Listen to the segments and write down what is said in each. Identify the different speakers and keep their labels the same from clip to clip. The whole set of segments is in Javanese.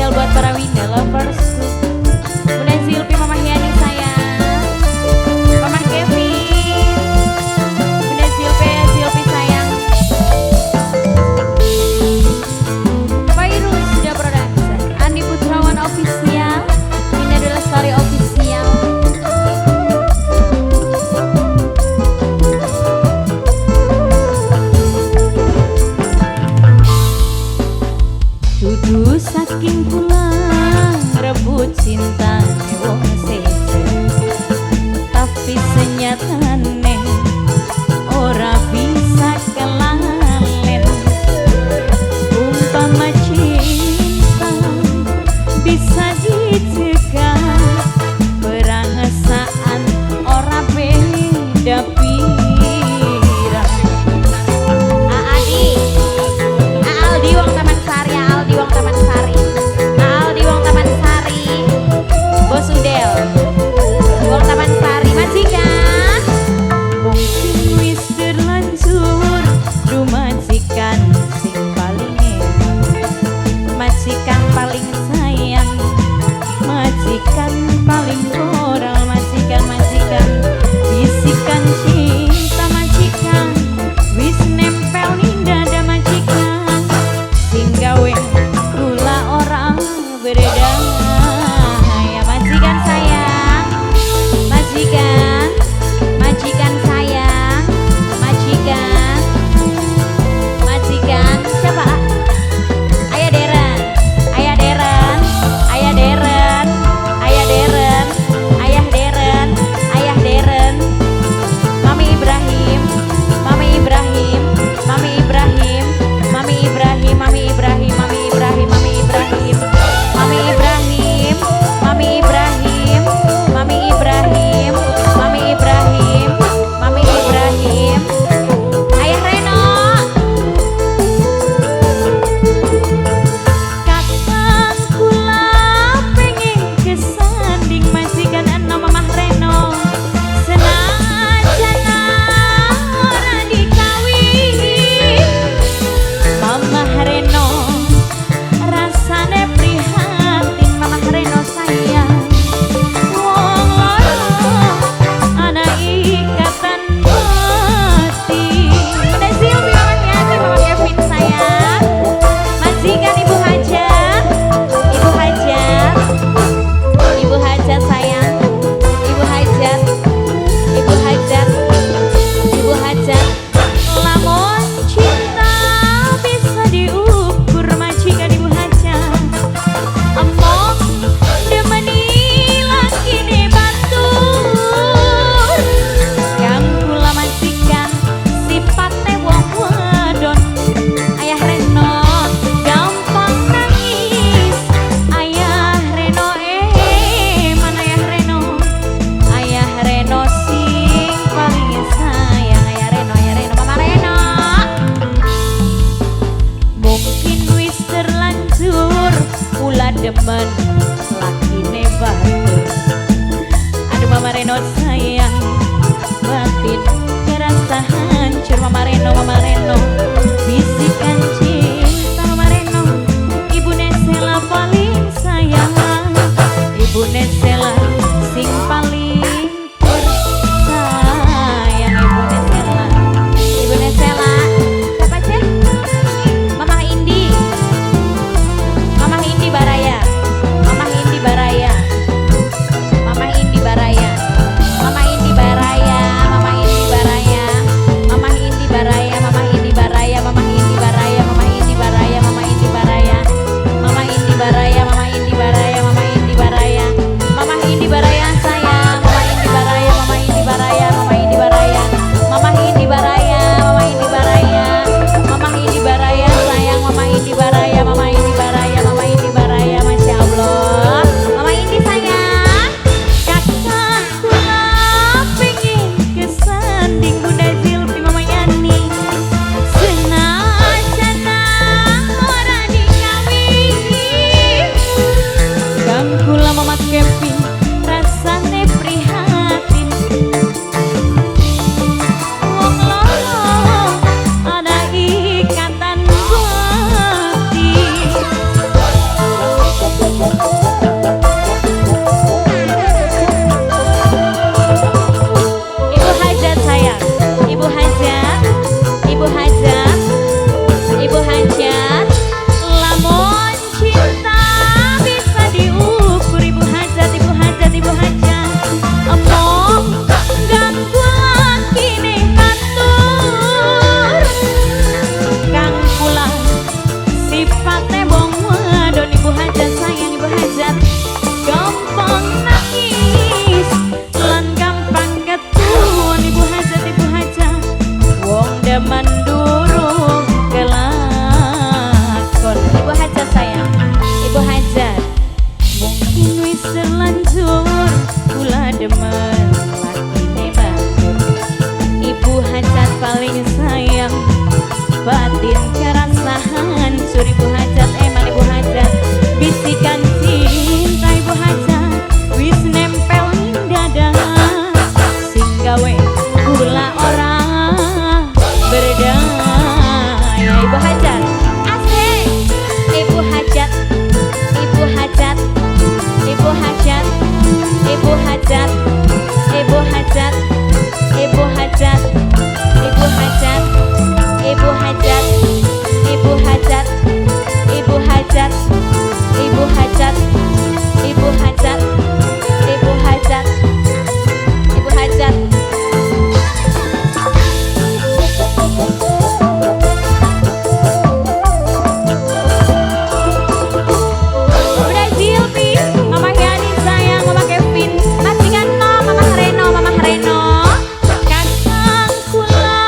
Speaker 1: Spesial buat para Winda lovers. Bunda Silvi, Mama Yani sayang, Mama Kevin, Bunda Silvi, Silvi sayang. Fairuz sudah production, Andi Putrawan official, Winda Lestari official. Dudu saking pulang rebut cinta wong siji, tapi senyatane ora bisa kelalen. Umpama cinta bisa dicegah, perasaan ora beda pira. Adi, Aldi wong Taman Sari, Aldi wong Taman Sari, Aldi wong Taman Sari, Bos Udel, wong Taman Sari, majikan. Mungkin wis terlanjur dumajikan sing paling enak, majikan paling sayang, majikan paling moral, majikan majikan bisikan cinta majikan, wis nempel ning dada majikan, sing gawe kula ora berdaya. Majikan sayang, majikan, majikan sayang, majikan, majikan siapa? Ayah Deren, Ayah Deren, Ayah Deren, Ayah Deren, Ayah Deren, Ayah Deren, Mami Ibrahim, Mami Ibrahim, Mami Ibrahim, Mami Ibrahim, Mami Ibrahim, Mami Ibrahim, Mami Ibrahim, Mami Ibrahim, Mami Ibrahim, Mami Ibrahim, Mami Ibrahim, Mami Ibrahim, Ayah Reno. Kakang kula pengen kesanding majikan enom Mamah Reno, senajan ora dikawin. Mamah Reno rasane prihatin, Mamah Reno sayang. Wong loro ana ikatan mati. Bunda Silvi, Mama Yani, Mama Kevin sayang. Majikan Ibu Hajat, Ibu Hajat, Ibu Hajat sayang, Ibu Hajat, Ibu Hajat, Ibu Hajat. Lamun cinta bisa diukur majikan Ibu Hajat, emong demeni lakine batur. Kang kula majikan sipate wong wadon, Ayah Reno gampang nangis. Ayah Reno eman, Ayah Reno, Ayah Reno sing paling sayang. Ayah Reno, Ayah Reno, Mama Reno. Mungkin wis terlanjur kula demen lakine batur. Aduh Mama Reno sayang, batin kerasa hancur. Mama Reno, Mama Reno, bisikan cinta Mama Reno. Ibu Nesela paling sayang, Ibu Nesela sing paling sayang. Ibu Nesela, Ibu Nesela, siapa sih? Mamah Indi, Mamah Indi Baraya, Mamah Indi Baraya, Mamah Indi Baraya, Mamah Indi Baraya, Mamah Indi Baraya, Mamah Indi Baraya, Mamah Indi Baraya, Mamah Tidur Ibu Hajat, eman Ibu Hajat. Bisikan cinta Ibu Hajat wis nempel ning dada, sing gawe kula ora berdaya. Ibu Hajat, asik. Ibu Hajat, Ibu Hajat, Ibu Hajat, Ibu Hajat, Ibu Hajat, Ibu Hajat, Ibu Hajat, Ibu Hajat, Ibu Hajat, Ibu Hajat, Ibu Hajat, Ibu Hajat, Ibu Hajat, Ibu Hajat. Bunda Zilpi, Mama Yani sayang, Mama Kevin, Mas Dikanto, Mama Reno, Mama Reno. Kakang kula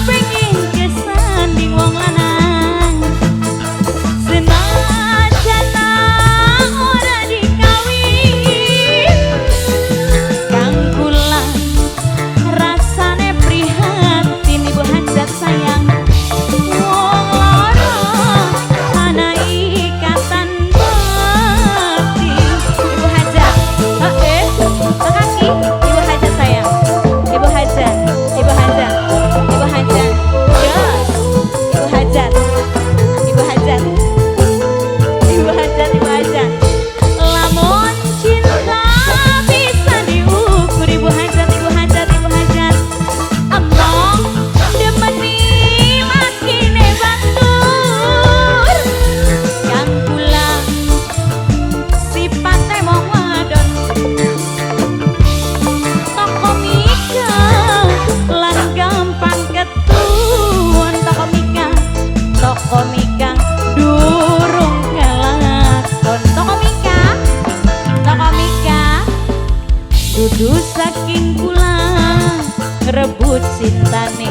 Speaker 1: pengen kesanding wong lanang, senajan ora dikawin. Kang kula rasane prihatin. Ibu Hajat sayang, wong loro ana ikatan batin. Ibu Hajat, oke, kaki. Ibu Hajat sayang, Ibu Hajat, Ibu Hajat, Ibu Hajat, gas. Ibu Hajat, Ibu Hajat, Ibu Hajat, Ibu Hajat. Lamun cinta bisa diukur. Ibu Hajat, Ibu Hajat, Ibu Hajat. Among demeni lakine batur, kang kula sipate mong wadon, toko mika lan gampang ketuan. Toko mika, toko mika durung kelakon. Toko mika, toko mika dudu saking kula ngrebut cintane.